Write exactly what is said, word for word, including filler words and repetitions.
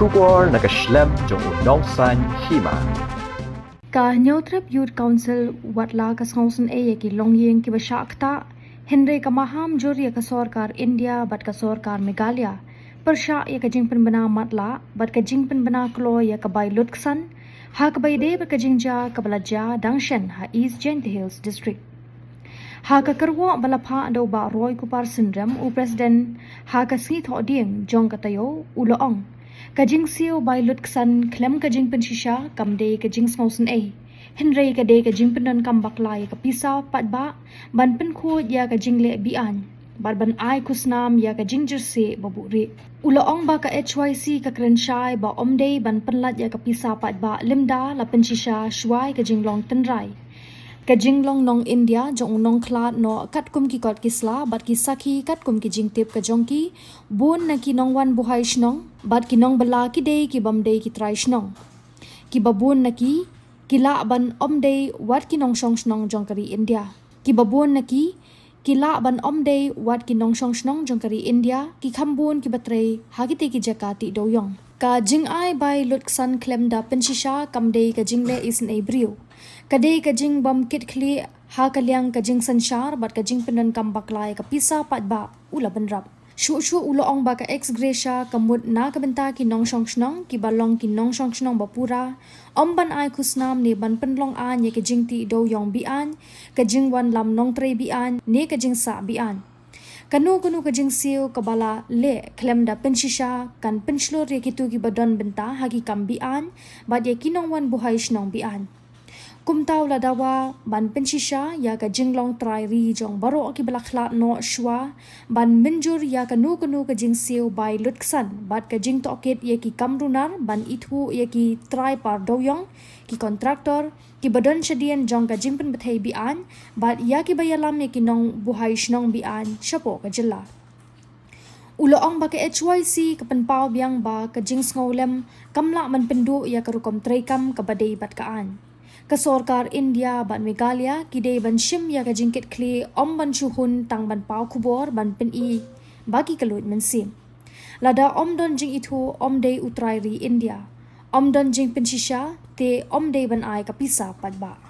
Khubor na ka shlem jong u nongsan hima. Ka Hynñiewtrep Youth Council wat la ka sngewsynei ïa ki longïing kiba shah ktah, hynrei ka maham jur ïa ka sorkar India bad ka sorkar Meghalaya pyrshah ïa ka jingpynbna matlah bad ka jingpynbna kloi ïa ka bai lutksan ha kaba ïadei bad ka jingjia kaba la jia dang shen ha East Jaintia Hills District. Ha ka kyrwoh ba la phah da u Bah Roy Kupar Synrem, u President, ha ka Sngi Thohdieng jong ka taïew, u la ong, ka jingsiew bai lutksan khlem ka jingpynshisha kam dei ka jingsngewsynei, hynrei ka dei ka jingpyndonkam bakla ïa ka pisa paidbah ban pynkhuid ïa ka jingleh be-aiñ bad ban ai khusnam ïa ka jingjyrsieh ba buhrieh. U la ong ba ka H Y C ka kren shai ba ym dei ban pynlait ïa ka pisa paidbah lymda la pynshisha shuwa ïa ka jinglong tynrai. Ka jinglong nong India jong u nongkhlad noh katkum ki kot ki sla bad ki sakhi katkum ki jingtip ka jong ki, bun na ki nongwan buhai shnong bad ki nongbylla ki dei ki bym dei ki trai shnong. Kiba bun na ki, ki lah ban ym dei wat ki nongshong shnong jong ka ri India. Kiba bun na ki, ki lah ban ym dei wat ki nongshong shnong jong ka ri India, ki kham bun kiba trei ha kitei ki jaka tih dewiong. Ka jingai bai lutksan khlem da pynshisha kam dei ka jingleh isynei briew. Ka dei ka jingbym kit khlieh ha ka liang ka jingsynshar bad ka jingpyndonkam bakla ïa ka pisa paidbah, u la bynrap. Shuh shuh u la ong ba ka ex gratia ka mut na ka bynta ki nongshong shnong kiba long ki nongshong shnong ba pura, ym ban ai khusnam ne ban pynlong aiñ ïa ka jingtih dewiong be-aiñ, ka jingwan lam nongtrei be-aiñ ne ka jingsah be-aiñ. Kano kano ka jingsiew kaba la leh khlem da pynshisha kan pynshlur ïa kito kiba don bynta ha ki kam be-aiñ bad ïa ki nongwan buhai shnong be-aiñ. Kumta u la dawa ban pynshisha ïa ka jinglong trai ri jong baroh kiba la khlad noh shuwa ban mynjur ïa kano kano ka jingsiew bai lutksan bad ka jingtohkit ïa ki kam runar ban ithuh ïa ki trai par dewiong, ki kontraktor, kiba don shadien jong ka jingpynbthei be-aiñ bad ïa kiba ïalam ïa ki nongbuhai shnong be-aiñ shapoh ka jylla. U la ong ba ka H Y C ka pynpaw biang ba ka jingsngewlem kam lah ban pynduh ïa ka rukom treikam kaba dei bad ka aiñ. Ka sorkar India bad Meghalaya ki dei ban shim ïa ka jingkitkhlieh, ym ban shu hun tang ban paw khubor ban pyni ba ki kylluid mynsiem. Lada ym don jingithuh, ym dei u trai ri India. Ym don jingpynshisha, te ym dei ban ai ka pisa paidbah.